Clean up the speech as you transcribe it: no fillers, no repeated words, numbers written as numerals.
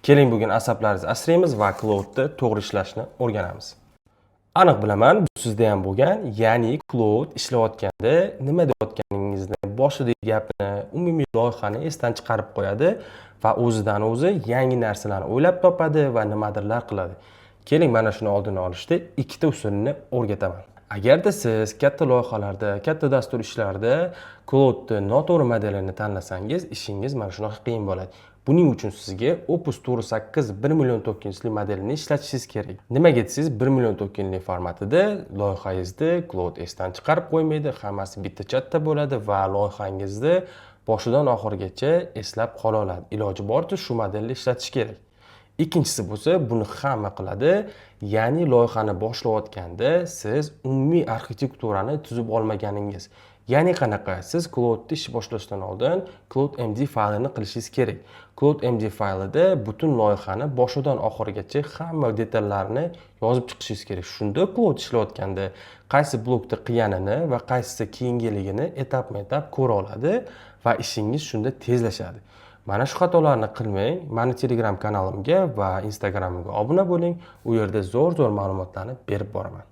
Keling, bugun asablaringizni asraymiz va Claude'da to'g'ri ishlashni o'rganamiz. Aniq bilaman, bu sizda ham bo'lgan, ya'ni Claude ishlayotganda nima deyotganingizni, boshidagi gapni, umumiy loyihani esdan chiqarib qo'yadi va o'zidan o'zi yangi narsalarni o'ylab topadi va nimadirlar qiladi. Keling, mana shuni oldini olishda ikkita usulni o'rgataman. Agarda siz katta loyihalarda, katta dastur ishlarida Claude noto'g'ri modelini tanlasangiz, ishingiz mana shunaqa qiyin bo'ladi. Buning uchun sizga Opus 4.8 1 million tokensli modelini ishlatishingiz kerak. Nimaga desangiz, 1 million tokenli formatida loyihangizni Claude esdan chiqarib qo'ymaydi, hammasi bitta chatda bo'ladi va loyihangizni boshidan oxirigacha eslab qola oladi. Iloji boricha shu modelni ishlatish kerak. Ikkinchisi bo'lsa, buni hamma qiladi, ya'ni loyihani boshlayotganda siz umumiy arxitekturani tuzib olmaganingiz. Ya'ni qanaqa? Siz Claude'da ish boshlashdan oldin Claude MD faylini qilishingiz kerak. Claude MD faylida butun loyihani boshidan oxirigacha hamma detallarini yozib chiqishingiz kerak. Shunda Claude ishlayotganda qaysi blokda qilganini va qaysisi keyingiligini etapma-etap ko'ra oladi va ishingiz shunda tezlashadi. Mana shu xatolarni qilmang. Mani Telegram kanalimga va Instagramimga obuna bo'ling. U yerda zo'r-zo'r ma'lumotlarni berib boraman.